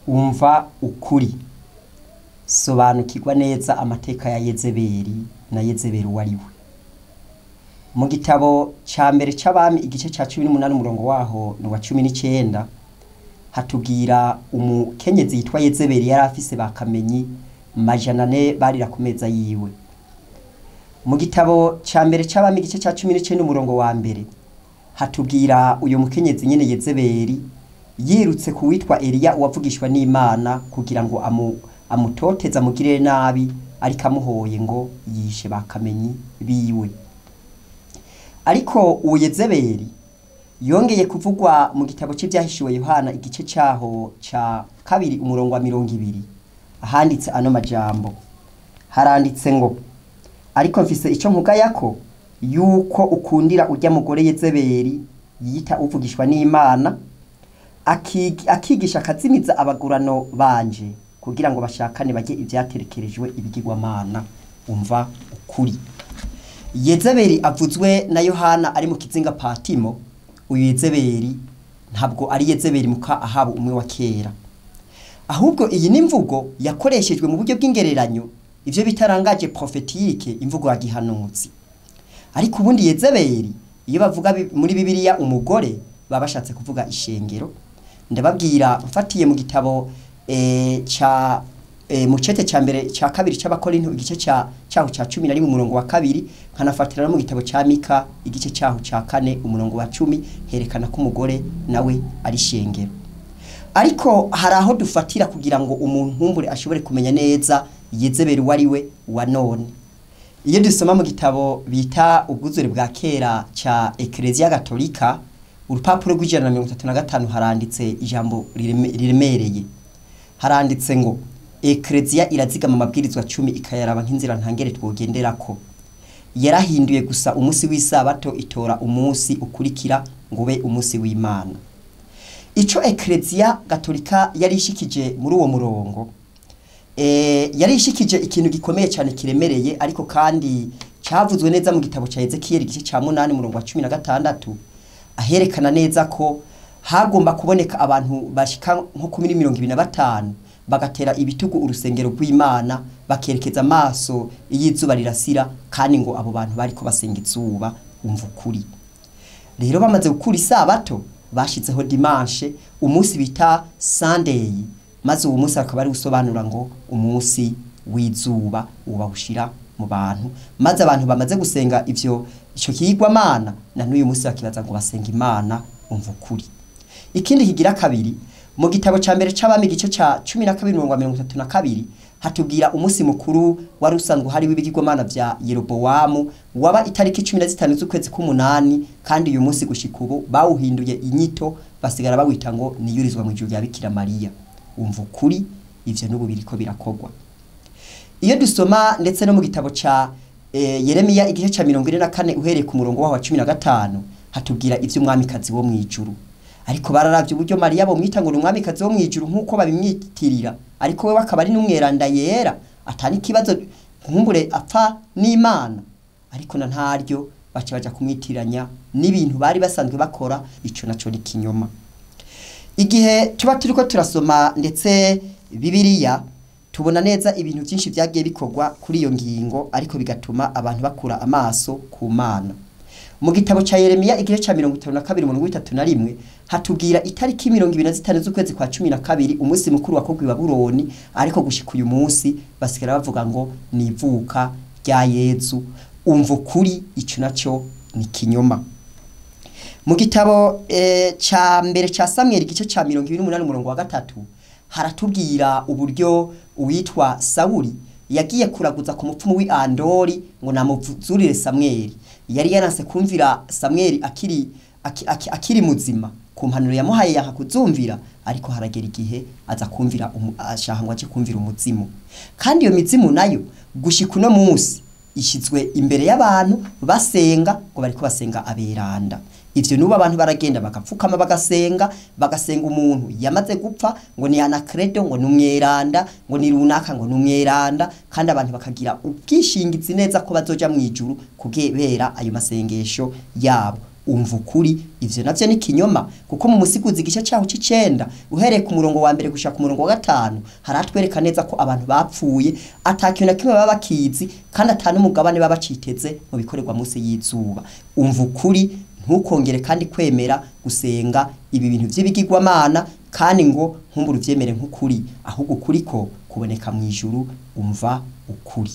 Umva ukuri, sobanukirwa neza amateka ya Yezebeli na Yezebeli uwo ari we. Mu gitabo ca mbere c'Abami igice ca 18 umurongo waho ni uwa 19, hatubwira umukenyezi yitwa Yezebeli yari afise bakamenyi 400 barira ku meza yiwe. Mu gitabo ca mbere c'Abami igice ca 19 umurongo wa mbere, hatubwira uyu mukenyezi nyene Yezebeli yirutse ku witwa Eliya uwavugishwa n'Imana kugira ngo amutoteze amugirire nabi, ariko amuhoye ngo yishe bakamenyi biwe. Ariko uwo Yezebeli yongeye kuvugwa mu gitabo c'Ivyahishuwe Yohana igice caho ca 2 umurongo wa 20, ahanditse ano majambo. Haranditse ngo: ariko mfise ico nkugayako, yuko ukundira urya mugore Yezebeli yita uvugishwa n'Imana, akigisha akazimiza abagurano banje kugira ngo bashakane bajye ivyaterekerejwe ibigirwamana. Umva ukuri. Yezebeli avuzwe na Yohana ari mu kizinga Patimo. Uyu Yezebeli ntabwo ari Yezebeli muka Ahabu umwe wa kera, ahubwo iyi ni imvugo yakoreshejwe mu buryo bw'ingereranyo, ivyo bitarangaje prophétique, imvugo ya gihanuzi. Ariko ubundi Yezebeli iyo bavuga muri Bibiliya umugore, baba bashatse kuvuga ishengero. Ndababwira mfatiye mu gitabo ca mu cete ca mbere ca kabiri c'Abakorinto igice ca caho ca 11 umurongo wa 2, nkanafatira no mu gitabo ca Mika igice caho ca 4 umurongo wa 10, herekana ko umugore nawe ari shengero. Ariko hari aho dufatira kugira ngo umuntu nkumbure ashobore kumenya neza Yezebeli wari we wa none. Iyo dusoma mu gitabo bita Ubwuzure bwa kera ca Ecclesia Gatolika, urupapuro rw'135 haranditse ijambo riremereye. Haranditse ngo: Ecclesia irazigama amabwirizwa 10 ikayaraba nk'inzira ntangere twogenderako. Yarahinduye gusa umunsi w'isabato itora umunsi ukurikira ngo ube umunsi w'Imana. Ico Ecclesia Gatolika yari ishikije muri uwo murongo, yari ishikije ikintu gikomeye cyane kiremereye, ariko kandi cavuzwe neza mu gitabo ca Ezekiel igice ca 8 umurongo wa 16, aherekana neza ko hagomba kuboneka abantu bashika nko kuri 25 bagatera ibitugu urusengero rw'Imana, bakerekeza amaso iyizuba rirasira, kandi ngo abo bantu bariko basenga izuba. Umva ukuri. Rero bamaze gukura isabato bashizeho dimanche, umunsi bita Sunday, maze uwo munsi akaba ari usobanura ngo umunsi w'izuba ubawushira mu bantu, maze abantu bamaze gusenga ivyo ico kigwamana na n'uyu munsi bakibaza ngo basenga Imana. Umva ukuri. Ikindi kigira kabiri, mu gitabo ca mbere c'Abami igice ca 12 umurongo wa 32, hatubwira umunsi mukuru wari usanzwe hari w'ibigirwamana vya Yerobowamu, waba itariki 15 z'ukwezi k'umunani, kandi uyu munsi gushika ubu bawuhinduye inyito, basigara bawita ngo niyurizwa mu ijuru rya Bikira Mariya. Umva ukuri, ivyo n'ubu biriko birakogwa. Iyo dusoma ndetse no mu gitabo ca Yeremiya igice ca 44 uhereye ku murongo waho wa 15, hatubwira ivy'umwamikazi wo mwijuru. Ariko bararavye uburyo Mariya bomwita ngo umwamikazi wo mwijuru nkuko babimwitirira, ariko we akaba ari n'umweranda yera, atani kibazo nkumbure apfa n'Imana, ariko na ntaryo baca baja kumwitiranya n'ibintu bari basanzwe bakora. Ico naco ni kinyoma. Igihe tuba turiko turasoma ndetse Bibiliya, tubona neza ibintu byinshi byagiye bikorwa kuri iyo ngingo, ariko bigatuma abantu bakura amaso ku Mana. Mu gitabo ca Yeremiya igice ca 52 umurongo wa 31, hatubwira itariki 25 z'ukwezi kwa 12, umunsi mukuru wakogwa i Babuloni, ariko gushika uyu munsi basigara bavuga ngo nivuka rya Yezu. Umva ukuri, ico naco ni kinyoma. Mu gitabo ca mbere ca Samuel igice ca 28 umurongo wa 3, haratubwira uburyo uwitwa Sawuli yagiye kuraguza ku mupfumu w'i Andori ngo namuvuzurire Samuel. Yari yaranse kumvira Samuel akiri muzima, ku mpanuro yamuhaye yanka kuzumvira, ariko haragera igihe aza kumvira, ashaka ngo aje kumvira umuzimu. Kandi iyo mizimu nayo gushika uno munsi ishizwe imbere y'abantu basenga ngo bariko basenga aberanda. Ivyo nuba abantu baragenda bagapfukama bagasenga, bagasenga umuntu yamaze gupfa ngo ni Anacredo, ngo numweranda, ngo ni runaka, ngo numweranda, kandi abantu bakagira ubwishingizi neza ko bazoja mwijuru kubera ayo masengesho yabo. Umva ukuri, ivyo navyo ni kinyoma, kuko mu Musiguzi igice caho c'icenda uhereye ku murongo wa mbere gushika ku murongo wa gatanu haratwereka neza ko abantu bapfuye ata kintu na kimwe baba bakizi, kandi ata n'umugabane baba baciteze mu bikorerwa munsi y'izuba. Umva ukuri, ntukongere kandi kwemera gusenga ibi bintu vy'ibigirwamana, kandi ngo nkumbure uvyemere nk'ukuri, ahubwo ukuri ko kuboneka mu ijuru. Umva ukuri.